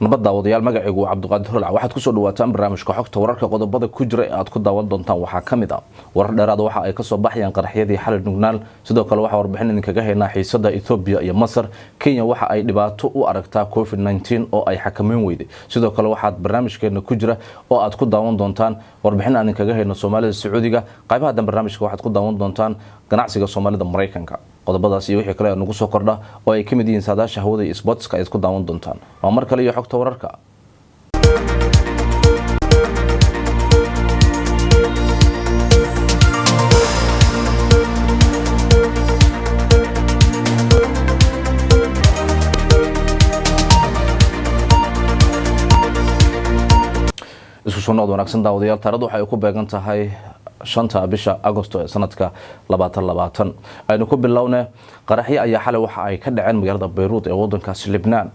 Nabad daawadayaal, magacaygu waa Cabdiqaadir Holac. Waxaad kusoo dhawaataan barnaamijka xogta wararka. Qodobada ku jira ee aad ku daawan doontaan waxaa ka mid ah warar dheeraada waxa ay kasoo baxayaan qaraxyadii xalay Nugnaal. Sidoo kale waxaa warbixin idinkaga haynaa xiisada Ethoobiya iyo Masar. Kenya waxa ay dhibaato u aragtaa COVID-19 oo ay xakameyn weyday. Sidoo kale waxaad barnaamijkeena ku jira oo aad ku daawan doontaan warbixin aan idinkaga hayno Soomaalida Sacuudiga. Qaybaha dan barnaamijka waxaad ku daawan doontaan ganacsiga Soomaalida Maraykanka. Qodobadaas iyo wixii kale ee nagu soo kordha oo ay ka mid yihiin saadaasha hawada iyo sportska ayaad ku daawan doontaan. Waa mar kale iyo xogta wararka. Isku soo noqod wanaagsan daawadayaal. Taaradu waxay ku beegan tahay 5-ta bisha Agosto ee sanadka 2020. Aynu ku bilowne, qaraxyo ayaa xalay waxa ay ka dhaceen magaalada Bayruud ee wadankaasi Libnaan.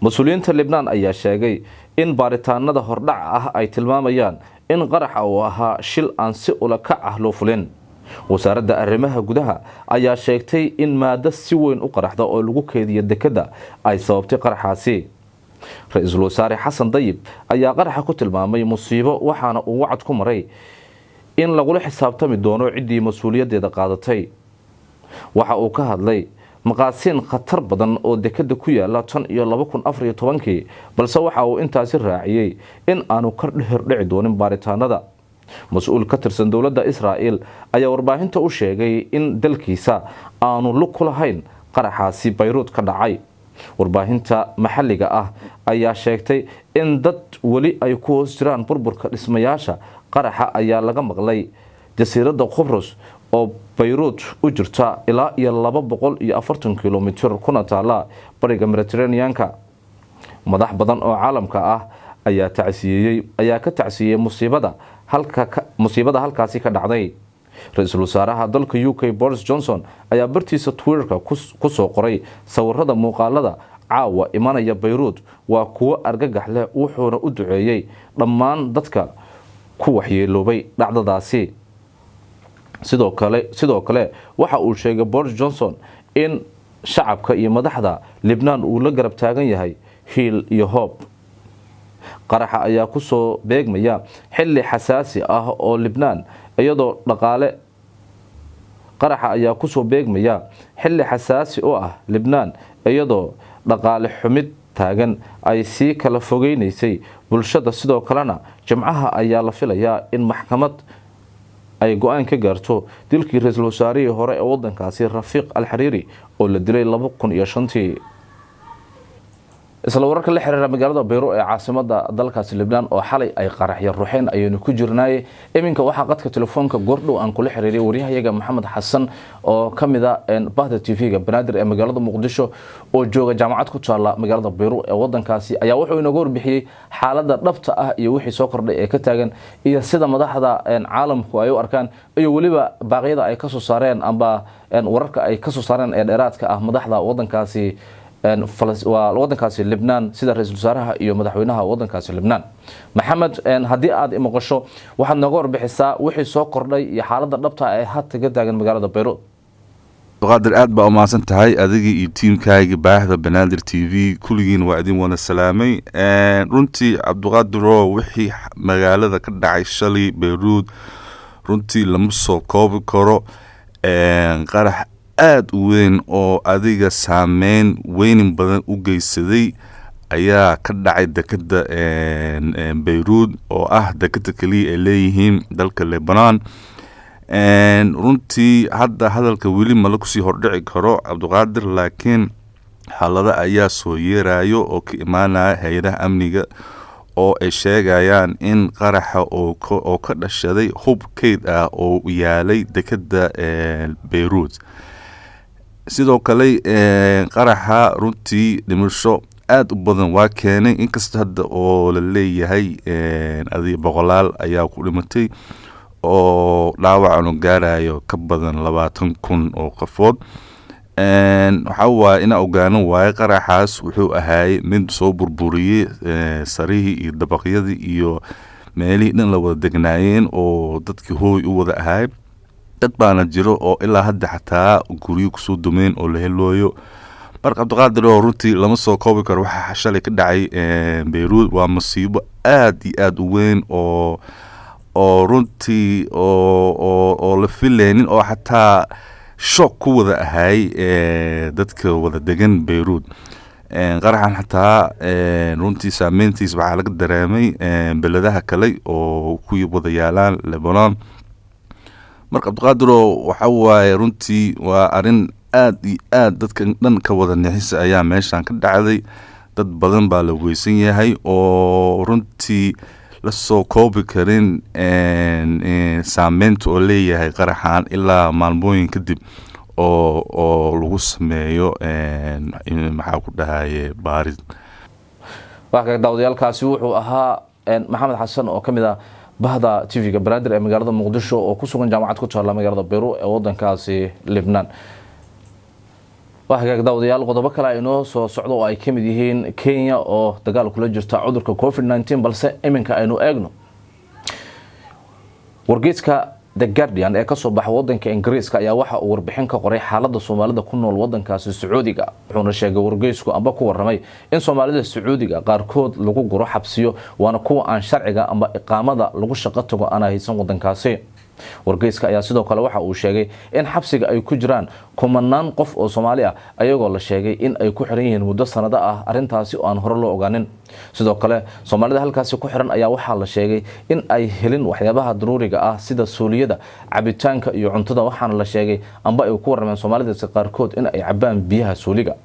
Mas-uuliyiinta Libnaan ayaa sheegay in baaritaanada hordhaca ah ay tilmaamayaan in qaraxa uu ahaa shil aan si ula kac ah loo fulin. Wasaaradda arrimaha gudaha ayaa sheegtay in maado si weyn u qaraxda oo lagu keediyo dekedda ay sababtay qaraxaasi. Ra-iisul wasaare Xasan Dayib ayaa qaraxa ku tilmaamay musiibo, waxaana uu wacad ku maray in lagula xisaabtami doono ciddii mas-uuliyaddeeda qaadatay. Waxa uu ka hadlay maqaasiin khatar badan oo dekeda ku yaala tan iyo 2014-kii, balse waxa uu intaasi raaciyey in aanu ka hordhici doonin baaritaanada. Mas-uul ka tirsan dowladda Israa'el ayaa warbaahinta u sheegay in dalkiisa aanu lug ku lahayn qaraxaasi Bayruud ka dhacay. Warbaahinta maxalliga ah ayaa sheegtay in dad weli ay ku hoos jiraan burburka dhismayaasha. Qaraxa ayaa laga maqlay jasiiradda Qubrus oo Bayruud u jirta ilaa iyo 240 kilomitir, kuna taala bariga Mediterraneanka. Madax badan oo caalamka ah ayaa tacsiyeeyey, ayaa ka tacsiiyey musiibada halka musiibada halkaasi ka dhacday. Ra-iisul wasaaraha dalka UK Boris Johnson ayaa bartiisa Twitterka ku soo qoray: "Sawirada muuqaalada caawa imanaya Bayruud waa kuwo argagax leh." Wuxuuna u duceeyey dhammaan dadka ku waxyeeloobay dhacdadaasi. Sidoo kale waxa uu sheegay Boris Johnson in shacabka iyo madaxda Libnaan uu la garab taagan yahay hiil iyo hoob. Qaraxa ayaa kusoo beegmaya xilli xasaasi ah oo Libnaan iyadoo dhaqaale. Qaraxa ayaa kusoo beegmaya xilli xasaasi u ah Libnaan, iyadoo dhaqaale xumid taagan ay sii kala fogeynaysay bulshada. Sidoo kalena Jimcaha ayaa la filayaa in maxkamad ay go-aan ka gaarto dilkii ra-iisul wasaarihii hore ee wadankaasi Rafiiq Alxariiri oo la dilay 2005-tii. Isla wararka la xiriira magaalada Bayro ee caasimada dalkaasi Libnaan oo xalay ay qaraxyo ruxeen ayaynu ku jirnaaye. Iminka waxaa qadka telefoonka goordhow aan kula xiriiray waryahayaga Maxamed Xasan oo ka mid a bahda TV-ga Banaadir ee magaalada Muqdisho oo jooga jaamacad ku taala magaalada Bayro ee wadankaasi, ayaa wuxuu inooga warbixiyey xaalada dhabta ah iyo wixii soo kordhay ee ka taagan iyo sida madaxda caalamku ay u arkaan iyo weliba baaqyada ay kasoo saareen amba wararka ay kasoo saareen ee dheeraadka ah madaxda wadankaasi, waa wadankaasi Libnaan, sida ra-iisul wasaaraha iyo madaxweynaha wadankaasi Libnaan. Maxamed, haddii aad imaqasho, waxaad nooga warbixisaa wixii soo kordhay iyo xaaladda dhabta ee hadda ka taagan magaalada Bayruud. Qaadir, aad baa umahadsan tahay adigii iyo tiimkaaga baahda Banaadir TV. Kulligiin waa idin wada salaamay. Runtii Cabdiqaadiro, wixii magaalada ka dhacay shalay Bayruud runtii lama soo koobi karo. Qarax aada u weyn oo adiga saameyn weynin badan u geysaday ayaa ka dhacay dekeda Bayruud oo ah dekeda keliya ay leeyihiin dalka Lebanon. Runtii hadda hadalka weli mala kusii hordhici karo, Cabdiqaadir, laakiin xaalado ayaa soo yeerayo oo ka imaanaya hay-adaha amniga oo ay sheegayaan in qaraxa oo ka dhashaday hub keyd ah oo yaalay dekeda Bayruud. Sidoo kale qaraxa runtii dhimasho aada u badan waa keenay, inkasta hadda oo la leeyahay adi boqolaal ayaa ku dhimatay oo dhaawacanu gaarayo ka badan 20,000 oo qofood. Waxaa waaye inaa ogaano waaye, qaraxaas wuxuu ahaayey mid soo burburiyey sarihii iyo dabaqyadii iyo meelihii dhan la wada degnaayeen oo dadkii hooy u wada ahaay. Dad baana jiro oo ilaa hadda xataa guryo kusoo dumeen oo la helooyo. Marka Cabdiqaadir, oo runtii lama soo koobi karo waxaa shalay ka dhacay Beyruud. Waa masiibo aada iyo aada u weyn oo runtii oo la filaynin, oo xataa shock ku wada ahay dadka wada degan Beyruud. Qaraxan xataa runtii saameyntiis waxaa laga dareemay beladaha kale oo ku wada yaalaan Lebanon. Marka Cabdiqaadiro, waxa waaye runtii waa arrin aada iyo aad dadka dhan ka wada nixisa ayaa meeshan ka dhacday. Dad badan baa la weysan yahay oo runtii lasoo koobi karin saameynta oo leeyahay qaraxan ilaa maalmooyin kadib oo lagu sameeyo, maxaa ku dhahaye, baaris. Waa daawadayaalkaasi wuxuu ahaa Maxamed Xasan oo ka mid ah bahda TV-ga Banaadir ee magaalada Muqdisho, oo ku sugan jaamacad ku taalla magaalada Beyruut ee wadankaasi Libnaan. Waa hagaag daawadayaal, qodobo kale ay inoo soo socdo oo ay ka mid yihiin Kenya oo dagaal kula jirta cudurka COVID-19, balse iminka aynu eegno wargeyska The Guardian ee kasoo baxa wadanka Ingiriiska ayaa waxa uu warbixin ka qoray xaalada Soomaalida ku nool wadankaasi Sacuudiga. Wuxuuna sheegay wargeysku amba ku waramay in Soomaalida Sacuudiga qaarkood lagu guro xabsiyo, waana kuwa aan sharciga amba iqaamada lagu shaqo tago aan haysan wadankaasi. Wargeyska ayaa sidoo kale waxa uu sheegay in xabsiga ay ku jiraan kumanaan qof oo Soomaali ah, ayagoo la sheegay in ay ku xiran yihiin muddo sanado ah, arrintaasi oo aan hore loo ogaanin. Sidoo kale Soomaalida halkaasi ku xiran ayaa waxaa la sheegay in ay helin waxyaabaha daruuriga ah sida suuliyada, cabitaanka iyo cuntada, waxaana la sheegay amba ay ku warrameen Soomaalidaasi qaarkood in ay cabaan biyaha suuliga.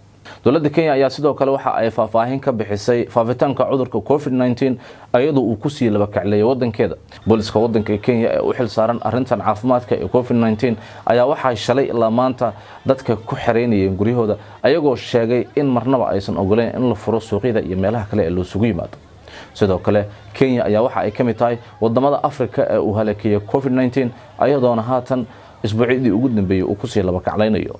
Dowladda Kenya ayaa sidoo kale waxa ay faahfaahin ka bixisay faafitaanka cudurka COVID-19 iyadoo uu kusii laba kacleeyay wadankeeda. Booliska wadanka Kenya ee u xil saaran arrintan caafimaadka ee COVID-19 ayaa waxay shalay ilaa maanta dadka ku xereynayeen guryahooda, ayagoo sheegay in marnaba aysan ogoleyn in la furo suuqyada iyo meelaha kale ee loosugu yimaado. Sidoo kale Kenya ayaa waxa ay ka mid tahay wadamada Afrika ee uu halakeeyey COVID-19, ayadoona haatan isbuucyadii ugu dambeeyey uu kusii laba kaclaynayo.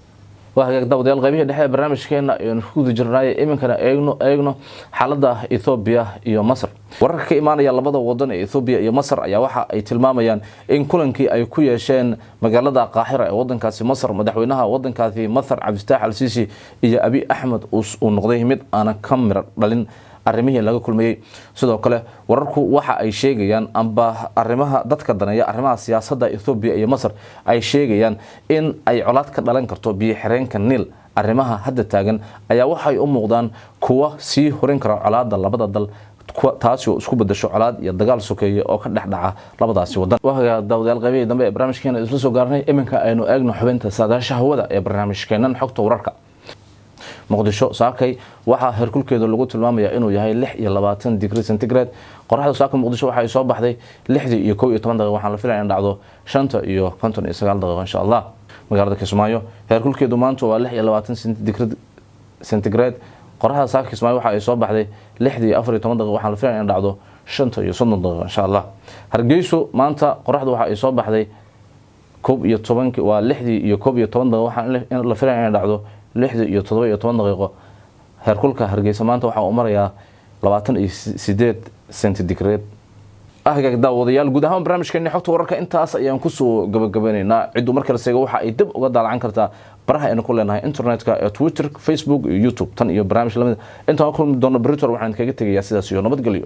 Waa hagaag daawadayaal, qaybihii dhexe ee barnaamijkeena ayanu ku guda jirnay. Iminkana eegno xaaladda Ethoobiya iyo Masar. Wararka ka imaanaya labada wadan ee Ethoobiya iyo Masar ayaa waxa ay tilmaamayaan in kulankii ay ku yeesheen magaalada Qaahira ee wadankaasi Masar madaxweynaha wadankaasi Masar Cabdifataax Al Sisi iyo Abiy Axmed uu noqday mid aanan ka miro dhalin arrimihii laga kulmayey. Sidoo kale wararku waxa ay sheegayaan amba arrimaha dadka daneeya arrimaha siyaasadda Ethoobiya iyo Masar ay sheegayaan in ay colaad ka dhalan karto biyo xireenka Niil. Arrimaha hadda taagan ayaa waxay u muuqdaan kuwa sii horin kara colaadda labada dal, taasi oo isku bedasho colaad iyo dagaal sokeeye oo ka dhex dhaca labadaasi wadan. Waa daawadayaal, qaybihii dambe ee barnaamijkeena isla soo gaarnay. Iminka aynu eegno xubinta saadaasha hawada ee barnaamijkeenan xogta wararka. Muqdisho saakay waxaa heerkulkeeda lagu tilmaamaya inuu yahay 26 degree centigrade. Qoraxda saaka Muqdisho waxa ay soo baxday 6:11, waxaan la filaya in dhacdo 5:59, insha Allah. Magaalada Kismaayo heerkulkeedu maanta waa 26 degree centigrade. Qoraxda saaka Kismaayo waxa ay soo baxday 6:14, waxaan la filaya in dhacdo 5:30, insha Allah. Hargeyso maanta qoraxda waxa ay soo baxday 11-kii, waa 6:11, waxaan la filaya in dhacdo 6:17. Heerkulka Hargeysa maanta waxaa uu marayaa 28 centigrade. Hagaag daawadayaal, guud ahaan barnaamijkeeni xogta wararka intaas ayaan kusoo gabagabeynaynaa. Cidduu markale seega waxa ay dib uga daalacan kartaa baraha aynu ku leenahay internetka ee Twitter, Facebook iyo YouTube. Tan iyo barnaamij lamid intaan ka kulmi doono berritor, waxaan kaga tegayaa sidaas iyo nabadgelyo.